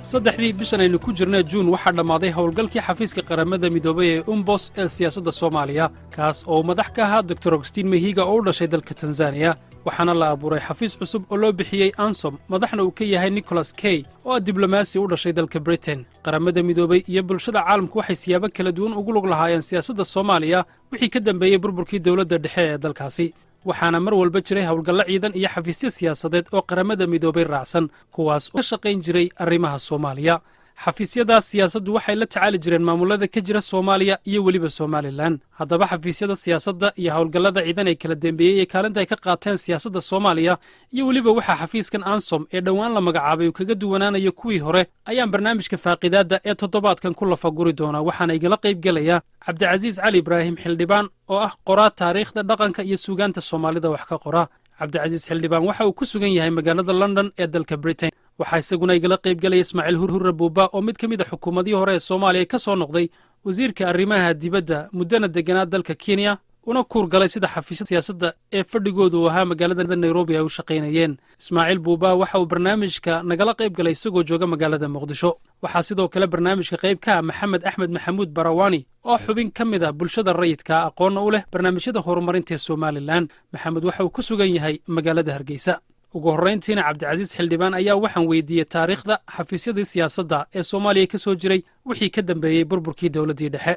3-dii bishan aynu ku jirna Juun waxaa dhammaaday howlgalkii xafiiska Qaramada Midoobay ee UNPOS ee siyaasadda Soomaaliya, kaas oo madax ka ahaa Doctor Augustin Mahiga oo u dhashay dalka Tanzaniya. Waxaana la abuuray xafiis cusub oo loo bixiyey UNSOM, madaxna uu ka yahay Nicholas Kay oo ah diblomaasi u dhashay dalka Britain. Qaramada Midoobey iyo bulshada caalamku waxay siyaabo kala duwan ugu lug lahaayeen siyaasadda Soomaaliya wixii ka dambeeyey burburkii dowladda dhexe ee dalkaasi. Waxaana mar walba jiray howlgallo ciidan iyo xafiisyo siyaasadeed oo Qaramada Midoobay raacsan, kuwaas oo ka shaqayn jiray arrimaha Soomaaliya. Xafiisyadaas siyaasaddu waxay la tacaali jireen maamulada ka jira Soomaaliya iyo weliba Somaliland. Haddaba, xafiisyada siyaasadda iyo howlgallada ciidan ee kala dembeeyey ee kaalinta ay ka qaateen siyaasadda Soomaaliya iyo weliba waxaa xafiiskan UNSOM ee dhowaan la magacaabay uu kaga duwanaanayo kuwii hore ayaan barnaamijka Faaqidaadda ee toddobaadkan ku lafaguri doonaa. Waxaana igala qayb gelaya Cabdicasiis Cali Ibraahim Xildhibaan oo ah qoraa taariikhda, dhaqanka iyo suugaanta Soomaalida wax ka qora. Cabdicasiis Xildhibaan waxa uu ku sugan yahay magaalada London ee dalka Britain. Waxaa isaguna igala qayb gelaya Ismaaciil Hurre Buuba oo mid ka mid ah xukuumadihii hore ee Soomaaliya ka soo noqday wasiirka arrimaha dibadda, muddana deganaa dalka Kenya, una kuurgalay sida xafiisyada siyaasadda ee fadhigoodu uu ahaa magaalada Nairobi ay u shaqaynayeen. Ismaaciil Buuba waxa uu barnaamijka nagala qayb galay isagoo jooga magaalada Muqdisho. Waxaa sidoo kale barnaamijka qayb ka ah Maxamed Axmed Maxamuud Barawani oo xubin ka mid ah bulshada rayidka, aqoonna u leh barnaamijyada horumarinta ee Somaliland. Maxamed waxa uu ku sugan yahay magaalada Hargeysa. Ugu horrayntiina, Cabdicasiis Xildhibaan ayaa waxaan weydiiyey taariikhda xafiisyadii siyaasadda ee Soomaaliya ka soo jiray wixii ka dambeeyey burburkii dowladdii dhexe.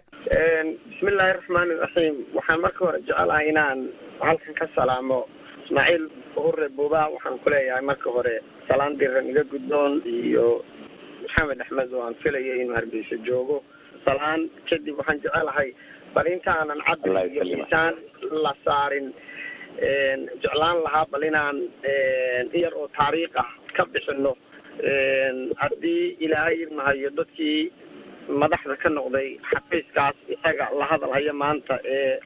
Bismillaahi raxmaani raxiim. Waxaan marka hore jecelahay inaan halkan ka salaamo Ismaaciil Hurre Buuba. Waxaan ku leeyahay marka hore salaan diran iga guddoon, iyo Maxamed Axmed oo aan filayo inuu Hargeysa joogo. Salaan kadib, waxaan jecelahay bal intaanan cabir iyo miisaan la saarin, jeclaan lahaa bal inaan yar oo taariikh ah ka bixino, haddii Ilaahay idmahayo, dadkii madaxda ka noqday xafiiskaas isaga la hadalhaya maanta ee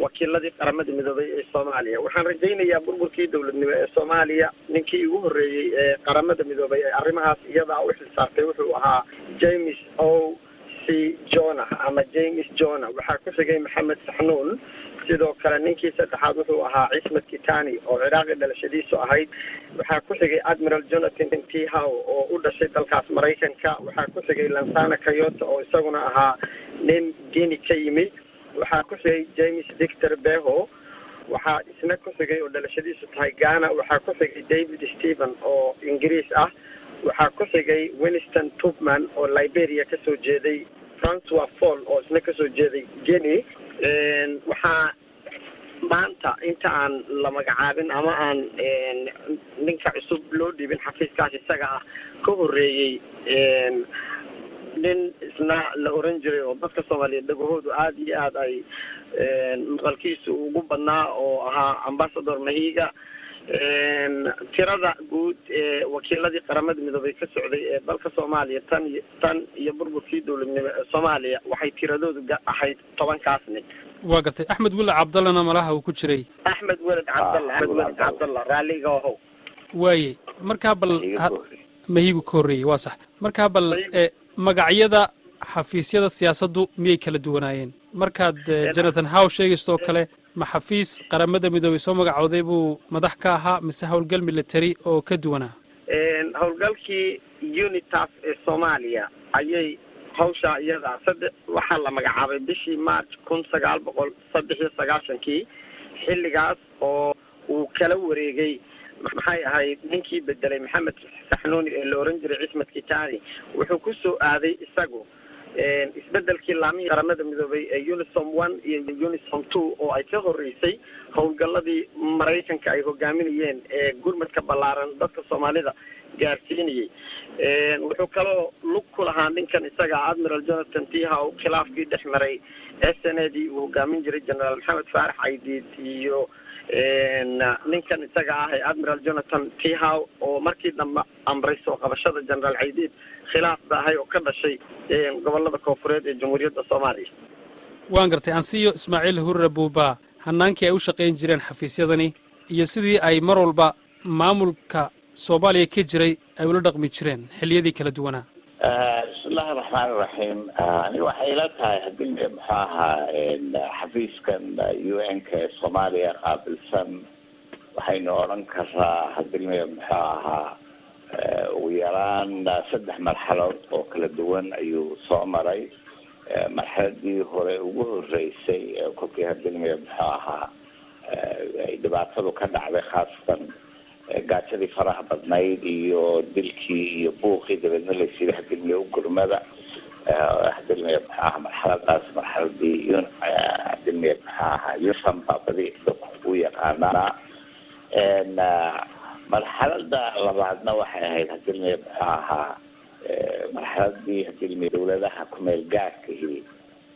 wakiiladii Qaramada Midoobay ee Soomaaliya. Waxaan rajaynayaa burburkii dowladnimo ee Soomaaliya ninkii ugu horreeyey ee Qaramada Midoobay ee arrimahaas iyadaa u xilsaartay wuxuu ahaa James O C Jonah ama James Jonah. Waxaa ku xigay Maxamed Saxnuun. Sidoo kale ninkii saddexaad wuxuu ahaa Cismat Kitani oo Ciraaqi dhalashadiisu ahayd. Waxaa ku xigay Admiral Jonathan T How oo u dhashay dalkaas Maraykanka. Waxaa ku xigay Lansana Kayota oo isaguna ahaa nin Guinea ka yimid. Waxaa ku xigay James Victor Gbeho. Waxaa isna ku xigay oo dhalashadiisu tahay Ghana. Waxaa ku xigay David Stephen oo Ingiriis ah. Waxaa ku xigay Winston Tubman oo Liberia kasoo jeeday, Francois Fall oo isna kasoo jeeday Guinea. Waxaa maanta, inta aan la magacaabin ama aan ninka cusub loo dhiibin xafiiskaas isaga ah, ka horreeyey nin isna la oran jiray oo dadka Soomaaliyeed dhagahoodu aada iyo aada ay maqalkiisu ugu badnaa oo ahaa Ambassador Mahiga. Tirada guud ee wakiiladii Qaramada Midoobay ka socday ee dalka Soomaaliya tan iyo burburkii dowladnimo ee Soomaaliya waxay tiradoodu ahayd 10-kaas nin. Waa gartay. Axmed Weled Cabdallana malaha uu ku jiray. Axmed Weled Cabdalla, Axmed Weled Cabdalla, raalliga ahow. Waaye, markaa bal Mahigu ka horreeyey, waa sax. Markaa bal magacyada xafiisyada siyaasaddu miyay kala duwanaayeen? Markaad Jonathan How sheegaysto oo kale, ma xafiis Qaramada Midoobay soo magacooday buu madax ka ahaa mise howlgal military oo ka duwanaa? Howlgalkii UNITAF ee Soomaaliya ayay hawshaa iyada saddex waxaa la magacaabay bishii March 1993-kii, xilligaas oo uu kala wareegay, maxay ahayd, ninkii bedelay Maxamed Saxnuuni ee la oran jiray Cismat Kitani. Wuxuu ku soo aaday isagu isbedelkii laamihii Qaramada Midoobay ee UNOSOM 1 iyo UNOSOM 2 oo ay ka horreysay howlgalladii Maraykanka ay hogaaminayeen ee gurmadka ballaaran dadka Soomaalida gaarsiinayay. Wuxuu kaloo lug ku lahaa ninkan isaga Admiral Jonathan T How khilaafkii dhex maray SNA dii uu hogaamin jiray Generaal Maxamed Faarax Caydiid iyo ninkan isaga ah ee Admiral Jonathan T How, oo markii dambe amray soo qabashada Generaal Caydiid. Khilaaf ba ahay oo ka dhashay gobolada koonfureed ee Jamhuuriyadda Soomaaliya. Waan gartay. Ansiyo Ismaaciil Hurre Buuba, hanaankii ay u shaqayn jireen xafiisyadani iyo sidii ay mar walba maamulka Soomaaliya ka jiray ay ula dhaqmi jireen xilliyadii kala duwanaa. Bismillahi raxmaani raxiim. Aniga waxay ila tahay haddii, muxuu ahaa, xafiiskan UN-ka ee Soomaaliya qaabilsan, waxaynu odhan karaa haddii, muxuu ahaa, Ugu yaraan 3 marxalood oo kala duwan ayuu soo maray. Marxaladii hore ugu horeysay kolkii hadilmiya muxuu ahaa ay dhibaatadu ka dhacday, khaasatan gaajadii faraha badnayd iyo dilkii iyo buuqii, dabeedna laysiiday hadilmiya u gurmada. Hadilmiya muxuu ahaa marxaladaas marxaladii hadilmiya muxuu ahaa UNSOM baa badi dadku u yaqaanaa. Marxalada labaadna waxay ahayd hadilmiya muxuu ahaa marxaladii hadilmiya dowladaha kumeel gaarkihii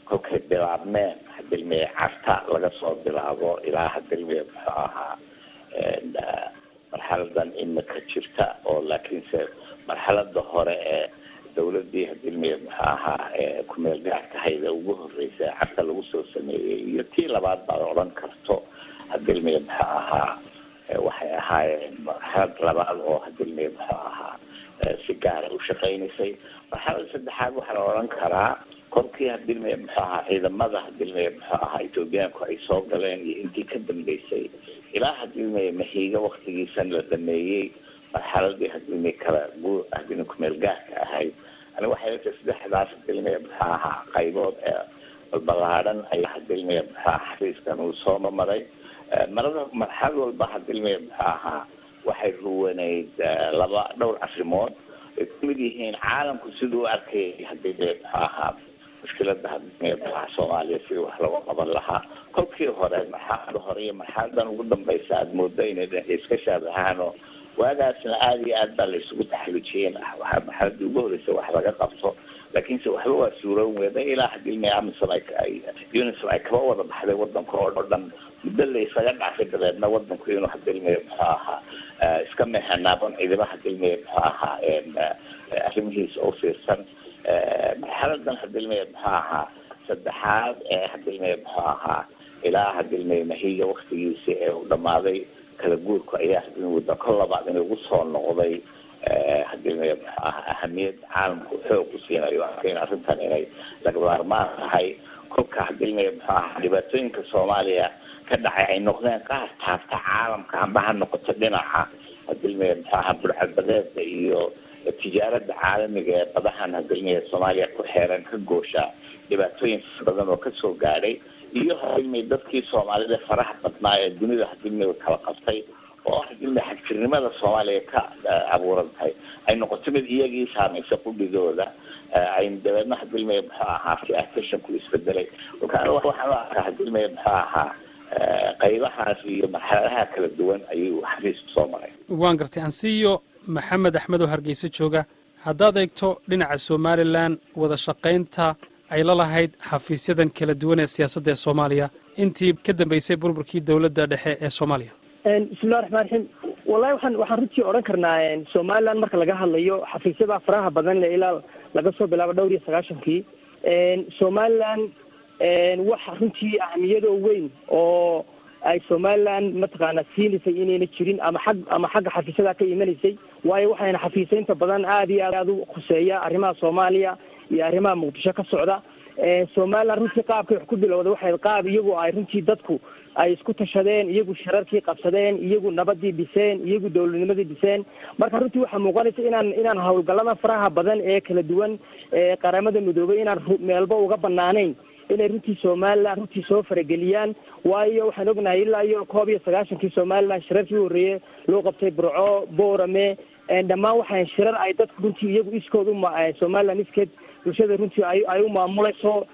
kolkay bilaabmeen, hadilmiya Carta laga soo bilaabo ilaa hadilmiya muxuu ahaa marxaladan imika jirta, oo laakiinse marxalada hore ee dowladii hadilmiya muxuu ahaa kumeel gaarkahayda ugu horeysay Carta lagu soo sameeyey iyo tii labaad baad odhan karto hadilmiya muxuu ahaa waxay ahaayeen marxalad labaad oo hadilmiya muxuu ahaa si gaara u shaqeynaysay. Marxalada saddexaad waxaa la odhan karaa kolkii hadilmiya muxuu ahaa ciidamada hadilmiya muxuu ahaa Etoobiyaanku ay soo galeen iyo intii ka dambeysay ilaa hadilmiya Mahiiga waktigiisan la dhameeyey, marxaladii hadilmiya kala guur hadilmiya kumeel gaarka ahayd. Ani waxay la tahay saddexdaas hadilmiya muxuu ahaa qaybood ee balbalaadhan ayaa hadilmiya muxuu ahaa xafiiskan uu soo maray. Marada marxalad walba hadilmiya muxuu ahaa waxay ruwanayd laba dhowr arrimood ay kamid yihiin caalamku siduu u arkayay hadilmiya muxuu ahaa mushkilada hadilmiya muxuu ahaa Soomaaliya sidii wax looga qaban lahaa. Kolkii hore marxalada hore iyo marxaladan ugu dambaysa aada moodo inay iska shaabahaan, oo waagaasna aada iyo aad baa la isugu taxalujiyeen waxaa marxaladii ugu horreysay wax laga qabto, laakiinse waxba waa suuroon weeda ilaa hadilmiya AMISOM ay UNISOM ay kaba wada baxday wadanka oo dhan, muddo la isaga dhacfay, dabeedna wadanku inuu hadilmiya muxuu ahaa iska mehanaaban ciidama hadilmiya muxuu ahaa arrimihiisa u fiirsan. Marxaladan hadilmiya muxuu ahaa saddexaad ee hadilmiya muxuu ahaa ilaa hadilmiya Mahiga waktigiisi ee uu dhamaaday kala guurku ayaa hadilmiya kol labaad in lagu soo noqday hadilmiya muxuu ahaa ahamiyad caalamku xoog u siinayo, arkayn arrintan inay lagamaarmaan tahay. Kolka hadilmiya muxuu ahaa dhibaatooyinka Soomaaliya ka dhacay ay noqdeen qaar taabta caalamka, amba ha noqoto dhinaca hadilmiya muxuu ahaa burcadbadeeda iyo tijaarada caalamiga ee badahan hadilmiya Soomaaliya ku xeeran ka goosha dhibaatooyin badan oo kasoo gaadhay, iyo hadilmiya dadkii Soomaalida faraha badnaa ee dunida hadilmiya kala qabtay oo hadilmiya xagjirnimada Soomaaliya ka abuuran tahay ay noqoto mid iyagii saamaysa qudhigooda, ay dabeedna hadilmiya muxuu ahaa attentionku isbedelay. Kolka aniga waxaan u arkaa hadilmiya muxuu ahaa qaybahaas iyo marxaladaha kala duwan ayuu xafiisku soo maray. Waan gartay. Ansiiyo Maxamed Axmed oo Hargeysa jooga, haddaad eegto dhinaca Somalilan wada shaqaynta ay la lahayd xafiisyadan kala duwan ee siyaasadda ee Soomaaliya intii ka dambeysay burburkii dowladda dhexe ee Soomaaliya. Bismillahi raxmaan raxiim. Wallahi waxaan runtii odhan karnaa Somaliland marka laga hadlayo xafiisyada faraha badan le ilaa laga soo bilaabo dhowr iyo sagaashankii, Somaliland wax runtii ahamiyadoo weyn oo ay Somaliland mataqaana siinaysay inayna jirin, ama xag ama xagga xafiisyada ka imanaysay, waayo waxayna xafiisya inta badan aada iyo aad u khuseeya arrimaha Soomaaliya iyo arrimaha Muqdisho ka socda. Somaliland runtii qaabkay wax ku bilowday waxay qaab iyagu ay runtii dadku ay isku tashadeen, iyagu shirarkii qabsadeen, iyagu nabadii dhiseen, iyagu dowladnimadii dhiseen. Marka runtii waxaa muuqanaysa inaan howlgallada faraha badan ee kala duwan ee Qaramada Midoobay inaan meelba uga banaanayn inay runtii Somaliland runtii soo farageliyaan, waayo waxaan ognahay ilaa iyo 91-kii Somaliland shirarkii u horreeyey loo qabtay Burco, Boorame, dhammaan waxaan shirar ay dadku runtii iyagu iskood uma Somaliland iskeed bulshada runtii ay u maamulayso,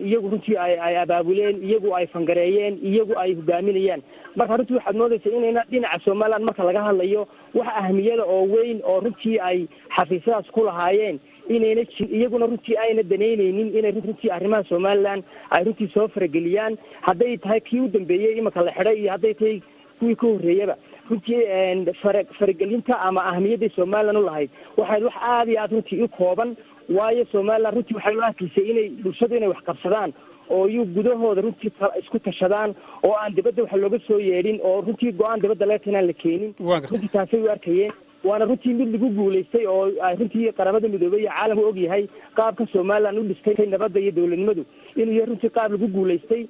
iyagu runtii ay abaabuleen, iyagu ay fangareeyeen, iyagu ay hogaaminayaan. Marka runtii waxaad moodaysa inayna dhinaca Somaliland marka laga hadlayo wax ahmiyada oo weyn oo runtii ay xafiisyadaas ku lahaayeen inayna iyaguna runtii ayna danaynaynin inay runtii arrimaha Somaliland ay runtii soo farageliyaan, hadday tahay kii u dambeeyey imanka la xidhay iyo hadday tahay kuwii ka horreeyaba. Runtii faragelinta ama ahmiyadday Somaliland u lahayd waxayd wax aada iyo aad runtii u kooban, waayo Somaliland runtii waxay u arkaysay inay bulshadu inay wax qabsadaan oo iyu gudahooda runtii isku tashadaan oo aan dibadda wax looga soo yeedhin oo runtii go-aan dibadda laga keenaan la keenin. Runtii taasay u arkayeen, waana runtii mid lagu guulaystay oo runtii Qaramada Midoobey iyo caalamku og yahay qaabka Somaliland u dhistay nabadda iyo dowladnimadu inuu yahay runtii qaab lagu guulaystay.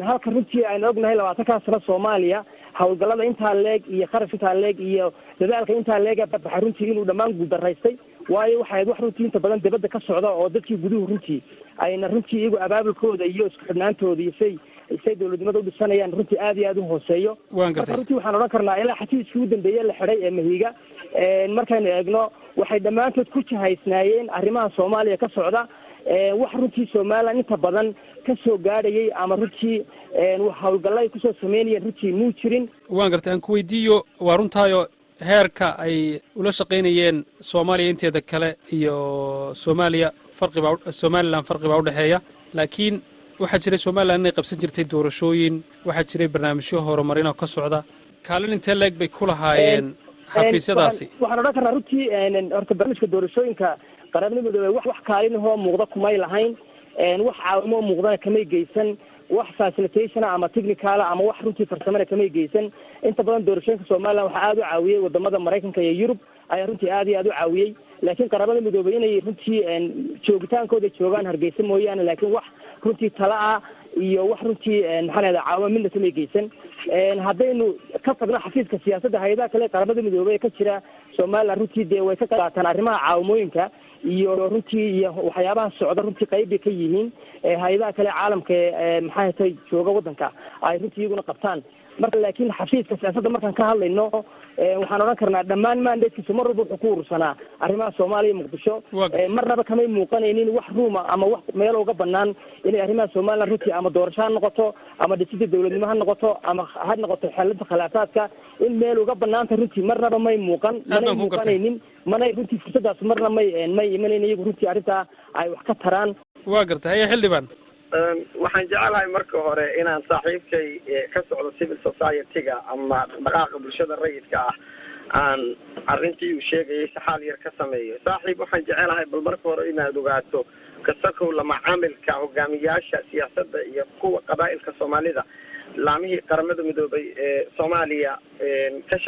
Halka runtii aynu ognahay 20-kaa sano Soomaaliya Howlgallada intaa leeg iyo kharash intaa leeg iyo dadaalka intaa leega baxa runtii inuu dhammaan guuldaraystay, waayo waxay ahayd wax runtii inta badan dibadda ka socda oo dadkii guduhu runtii ayna runtii iyagu abaabulkooda iyo isku xidhnaantooda iyo say dowladnimada u dhisanayaan runtii aad iyo aad u hooseeyo. Waan gartay. Marka runtii waxaan odhan karnaa ilaa xafiiskii ugu dambeeye la xidhay ee Mahiga, markaynu eegno, waxay dhammaantood ku jihaysnaayeen arrimaha Soomaaliya ka socda. Wax runtii Somaliland inta badan ka soo gaadhayay ama runtii howlgalla ay kusoo sameynayeen runtii muu jirin. Waan gartay. Aan ku weydiiyo, waa runtaayo heerka ay ula shaqaynayeen Soomaaliya inteeda kale iyo Soomaaliya farqi baa, Somaliland farqi baa udhexeeya, laakiin waxaa jiray Somaliland inay qabsan jirtay doorashooyin, waxaa jiray barnaamijyo horumarin oo ka socda. Kaalin intee leeg bay ku lahaayeen xafiisyadaasi? Waxaan odhan karnaa runtii horta barnaamijka doorashooyinka Qaramada Midoobey wax kaalinahoo muuqda kumay lahayn, wax caawimo muuqdana kamay geysan, wax facilitation-a ama technical-a ama wax runtii farsamana kamay geysan. Inta badan doorashooyinka Somaliland waxaa aada u caawiyey wadamada Maraykanka iyo Yurub ayaa runtii aad iyo aad u caawiyey, laakiin Qaramada Midoobey inay runtii joogitaankooda joogaan Hargeysa mooyaane, laakiin wax runtii tala ah iyo wax runtii, maxaa lahada, caawimo midna kamay geysan. Haddaynu ka tagno xafiiska siyaasadda, hay-adaha kale Qaramada Midoobey ee ka jira Somaliland runtii dee way ka qaataan arrimaha caawimooyinka iyo runtii iyo waxyaabaha socda, runtii qayb bay ka yihiin hay-adaha kale caalamka ee, maxay tay, jooga waddanka ay runtii iyaguna qabtaan. Marka laakiin xafiiska siyaasadda markaan ka hadlayno, waxaan odhan karnaa dhammaan mandate-kiisu mar walba wuxuu ku urursanaa arrimaha Soomaaliya, Muqdisho. Marnaba kamay muuqanaynin wax ruuma ama wax meel uga banaan inay arrimaha Somaliland runtii ama doorasho ha noqoto ama dhisida dowladnimo ha noqoto ama ha noqoto xelinta khilaafaadka in meel uga banaanta runtii marnaba may muuqan, manay muuqanaynin, manay runtii fursadaas marna may imanayn iyagu runtii arrintaa ay wax ka taraan. Waa gartay. Haya, xildhibaan. Waxaan jecelahay marka hore inaan saaxiibkay ka socdo civil society-ga ama dhaqaaqa bulshada rayidka ah aan arrintii uu sheegayay saxaal yar ka sameeyo. Saaxiib, waxaan jecelahay bal marka hore inaad ogaato, kasakow lamacaamilka hogaamiyaasha siyaasadda iyo kuwa qabaa'ilka Soomaalida, laamihii Qaramada Midoobay ee Soomaaliya ka